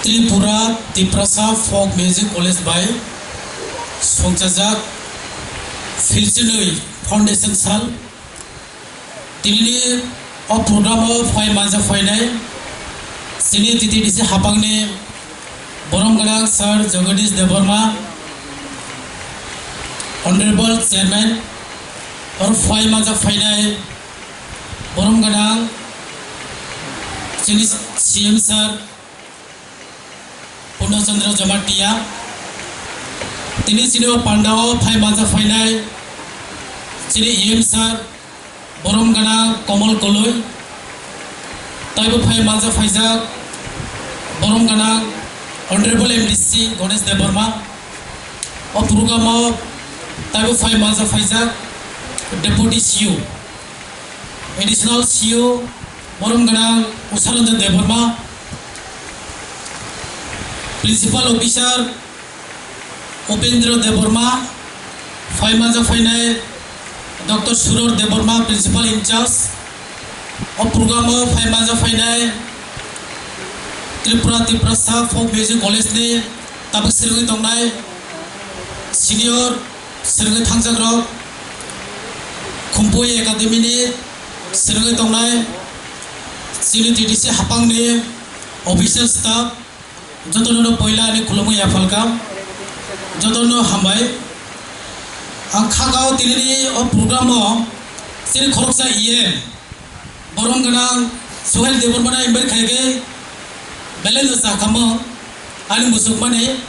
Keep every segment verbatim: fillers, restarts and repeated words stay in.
Tripura Tiprasa Folk Music College bai songchajak Philchinwi Foundation Sal. Tinini o program o phai manja phainai chini T T D C hapangni borom gwnang Sir Jagadish Debbarma, Honorable Chairman, oro phai manja phainai borom gwnang chini C M Sir Purno Chandra Jamatia, tini chini o pandao phai manja phainai chini E M Sir borom gwnang Komal Koloi, taibo phai manja phaijak borom gwnang Honorable M D C Ganesh Debbarma, o program o taibo phai manja phaijak Deputy C E O, Additional C E O borom gwnang Usharanjan Debbarma, Principal Officer Upendra Debbarma, phai manja phainai Doctor Suror Debbarma, Principal in charge. O program o phai manja phainai Tripura Tiprasa Folk Music College ni tabuk swrwngwi tongnai senior swrwngwi thangjakrok, Khumpui Academy ni swrwngwi tongnai chini T D C hapangni official staff, jotono no poila ani khulumwi yaphalka, jotono hambai. Ang khakao tinini o program o chini khoroksa E M, borom gwnang Suhail Debbarma no invite khaikhe belai no sakamo ani musukmani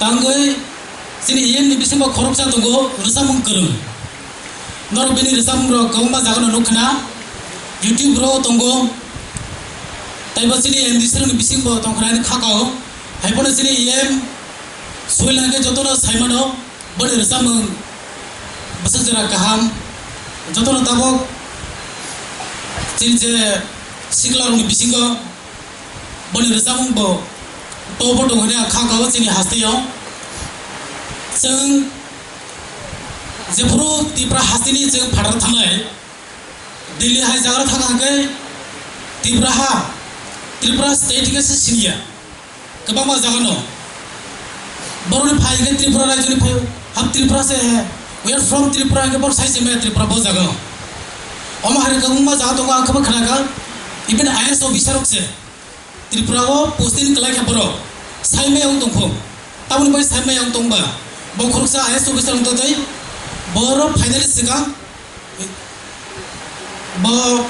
tangwi chini E M ni bisingo khoroksa tongo rwchapmung kwrwng. Norok bini rwchapmung rok kwbangma jaga no nukkhna, YouTube ro tongo, taibo chini M D C rok ni bisingo tongkha ani khakao, haiphano chini E M Suhail hwnkhe jotono saimano. Boni rwchapmung bwswk jora kaham, jotono tabuk chini je siklarokni bisingo boni rwchapmung bo tobo tongo hwnwi ang kha kao chini hasteo. Chwng jephuru Tripura hasteni chwng phataro thangnai, Delhi hai jaga thang hwnkhe Tripura ha, Tripura state khe se siniya. Kwbangma jaga no. Borok ni phai hwnkhe Tripura rajyo ni phai, ham Tripura se he. We are from Tripura hwnkhe borok sai se maya Tripura bo jaga o. Omo hai kwbangma jaga tongo, ang khama khna kha. Even I A S officer rok se Tripura o posting kwlai kha borok. Sai maya wng tong kho. Tamoni bai sai maya wng tong ba. Bo khoroksa I A S officer wng tong tei. Borok finally swkang Bo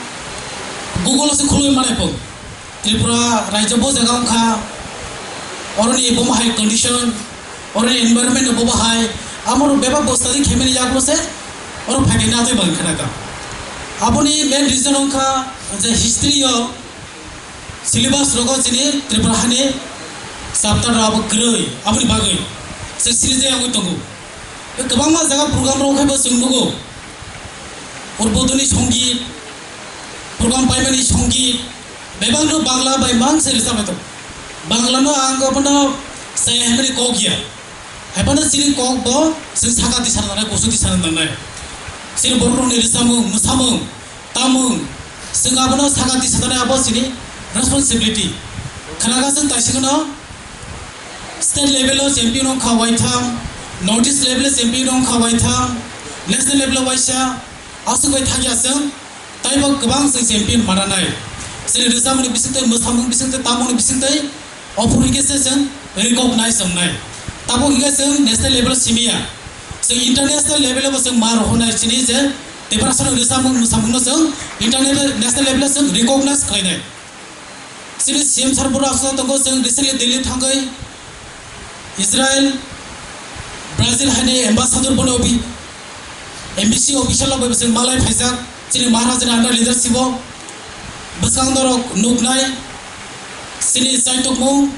Google se khulwi manai po. Tripura rajyo bo jaga wngkha, oroni bo hai condition, oroni environment bo bahai, amoro bebak bo study khaimani yagulo se oro phaikhe na tei bang khana ka. Aboni main reason wngkha je history o syllabus rogo chini Tripura hani chapter rok abo kwrwi, aboni bagwi se siri jaya wngwi tongo. Kwbangma jaga program rok khai bo chwng nugo. Urbodoni songit, program paimani songit, bebak no Bangla bai mang se rwchapmai tongo. Bangla no ang abono se hwnwi kok ya. Haibano chini kok bo chwng saka tisa nangnai, kusu tisa nangnai. Chini borok rokni rwchapmung, mwsamung, tamung, chwng abono saka tisa nangnai, abo chini responsibility. Khwnaga chwng taisingno state level o champion wngkha waitham, North East level o champion wngkha waitham, national level o waisa, aswk bai thangya chwng, taibo kwbang chwng champion mananai. Chini rwchapmungni bisingtwi, mwsamung bisingtwi, tamungni bisingtwi, ophuru hwnkhe se chwng recognize wngnai. Tabuk hwnkhe chwng national level o simiya, chwng international level o bo chwng ma rohornai chini je Tiprasani rwchapmung mwsamungno chwng international, national level o chwng recognize khlainai. Chini C M sir bo aswk tongo, chwng recently Delhi thangwi Israel, Brazil haini ambassador bono obi-, embassy official rok bai chwng malai phaijak, chini Maharajani under leadership o bwskang norok nuknai, chini chaitokmung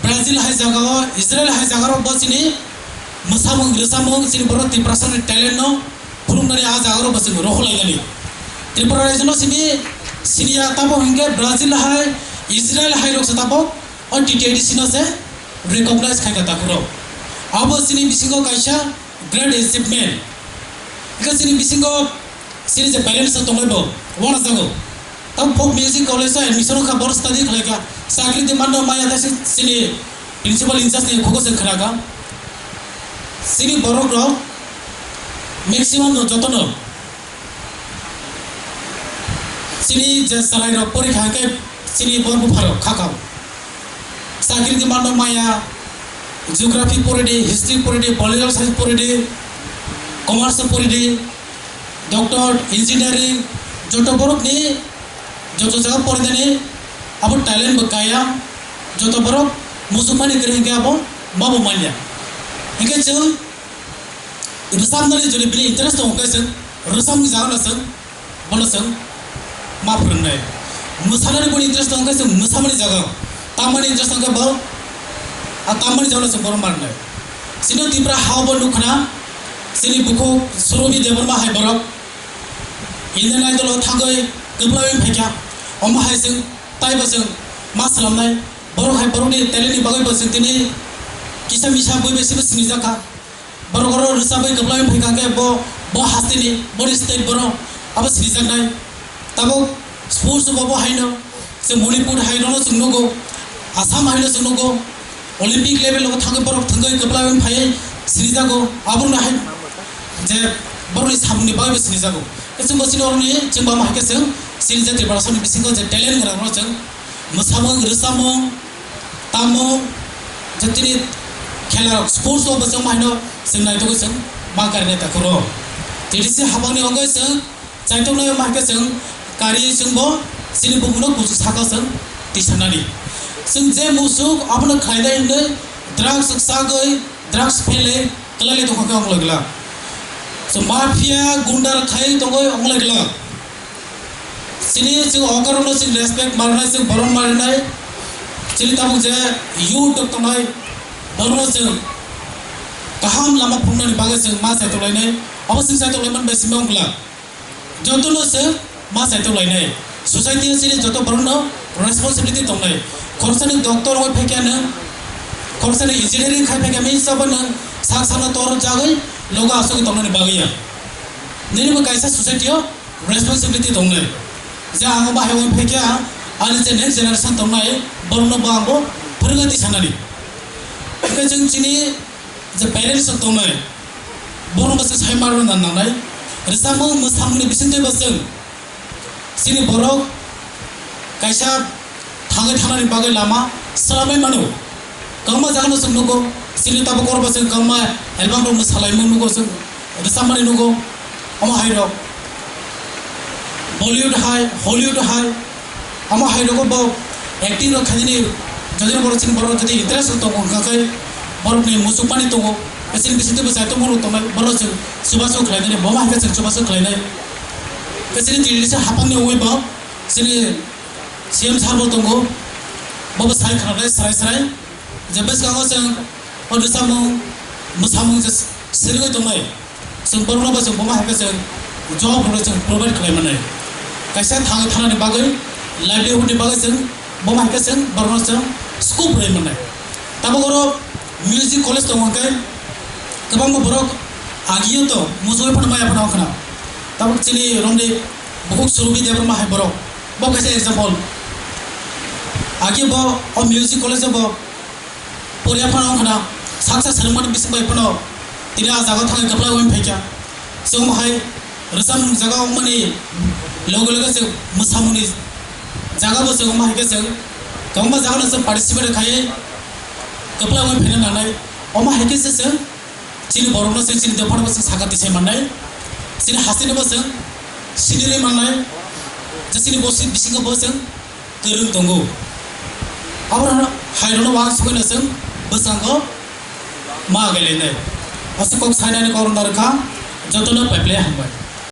Brazil hai jagao, Israel hai jagarok bo chini mwsamung rwchapmung, chini borok Tiprasani talent no phunuknani ah jaga rok bo chwng rohorlainani. Tripura rajyo no simi siniya tamo hwnkhe Brazil hai, Israel hai rok se tamo o T T I D C no se recognize khai kha takhuk rok. Abo chini bisingo kaisa great achievement. Hwnkhe chini bisingo chini je parents rok tongnai bo wanajago. Tamo folk music college o admission wngkha, boro study khlai kha. Chakri di manno maya ta si-, sini principal in charge ni khugo se khna kha. Sini borok rok maximum no joto no sini je salai rok porikha khe sini bor bupharo kha kha. Chakri di manno maya, geography pori di, history pori di, political science pori di, commerce pori di, doctor, engineering, joto borok ni joto jaga porinani abo talent bo kaya, joto borok musukmani kwrwi hwnkhe abo mabo manya. Hwnkhe chwng rwchapnani jodi bini interest tongo khe chwng rwchapni jaga no chwng bono chwng ma phwrwngnai. Mwsanani boni interest tongo khe chwng mwsamani jaga, tamani interest tongo khe bo a tamani jaga no chwng bono ma rwnai. Chini Tripura ha bo nukha na, chini bukhuk Surobi Debbarma hai borok Indian Idol o thangwi kwplaiwi phaikha. Omo hai chwng taibo chwng ma swlamnai. Borok hai borokni talent ni bagwi bo chwng tini kisa misa bui bai se bo sinijakha. Borok oro rwchabwi kwplaiwi phaikha khe bo, bo hasteni, boni state borok abo sinijaknai. Tabuk sports bo bo haino, je Manipur haino no chwng nugo, Assam haino chwng nugo, Olympic level o thangwi borok thangwi kwplaiwi phaiwi sinijago, abo no hai je borokni samungni bagwi bo sinijago. Khe chwng bo chini oroni chwng bama hai khe chwng chini je Tiprasani bisingo je talent gwrang rok chwng mwsamung, rwchapmung, tamung, je tini khela rok, sports o bo chwng haino chwng naitugwi chwng ma karinai takhuk rok. T D C habangni wngwi chwng Chaitok nai ma khe chwng kari chwng bo chini bumung no kuchuk saka chwng tisanani. Chwng je musuk abono khlainai hwnwi drugs chagwi, drugs phelwi kwlailai tongkha khe wnglai glak. Chwng mafia gunda khai tongwi wnglai glak. Chini chwng okorokno chwng respect marnai, chwng borom marnai. Chini tabuk je youth tongnai borokno chwng kaham lama phunuknani bagwi chwng ma chaitok lainai. Abo chwng chaitok laimani bai simi wng glak. Jotono se ma saitok lainai. Society o chini joto borokno responsibility tongnai. Khoroksa ni doctor wngwi phaikya nwng, khoroksa ni engineering khai phaikya, misa bo nwng sak sakno tor jagwi logo aswk tongnani bagwi ya. Nini bo kaisa society o responsibility tongnai. Je ang bo hai wngwi phaikya, ani je next generation tongnai, borokno bo ang bo phwrwngwi twi sanani. Hwnkhe chwng chini je parents rok tongnai, borok bo se sai ma rwna nangnai. Rwchapmung mwsamungni bisingtwi bo chwng chini borok kaisa thangwi thanani bagwi lama swlamwi mano. Kwbangma jaga no chwng nugo, chini tabuk oro bo chwng kwbangma album rok mwsalaimung nugo chwng. Rwchapmani nugo, omo hai rok Bollywood hai, Hollywood hai, omo hai rogo bo acting rok khainani, jodi borok chini borok jodi interest rok tongo hwnkha khe borokni muchukmani tongo, chini bisingtwi bo chaitok borok tongnai, borok chwng chubachu khlainani, bo ma hai khe chwng chubachu khlainai. Khe chini T D C haphangni wngwi bo chini C M sir bo tongo, bo bo sai khwnanai srai srai. Je bwskango chwng o rwchapmung, mwsamung je swrwngwi tongnai, chwng borokno bo chwng bomo hai khe chwng job rwgwi chwng provide khlai mannai. Kaisa thang-, thanani bagwi, livelihood ni bagwi chwng bomo hai khe chwng borokno chwng scope rwwi mannai. Tabuk oro music college tongo hwnkhe kwbangma borok agio to muchungwi phano maya phano wngkhna. Tabuk chini romni bukhuk Surobi Debbarma hai borok, bo kaisa example. Agi bo o music college o bo poriya phano wngkhna, saksa swrwngmani bising bai phano tini a jaga thangwi kwplai wngwi phaikha. Chwng hai rwchapmung jaga wngmani loge loge chwng mwsamungni jaga bo chwng wngma hai khe chwng kwbangma jaga no chwng participate khai kwplai wngwi phaina nangnai. Omo hai khe se chwng chini borokno chwng chini dophano bo chwng sakha tisai mannai. Chini hasteni bo chwng sinirwi mannai. Je chini bo si-, bisingo bo chwng kwrwng tongo. Abono hairokno uansukgwi no chwng bwskango ma agailainai. Aswk kok sainani kok rwna rwkha, jotono paiplai hambai.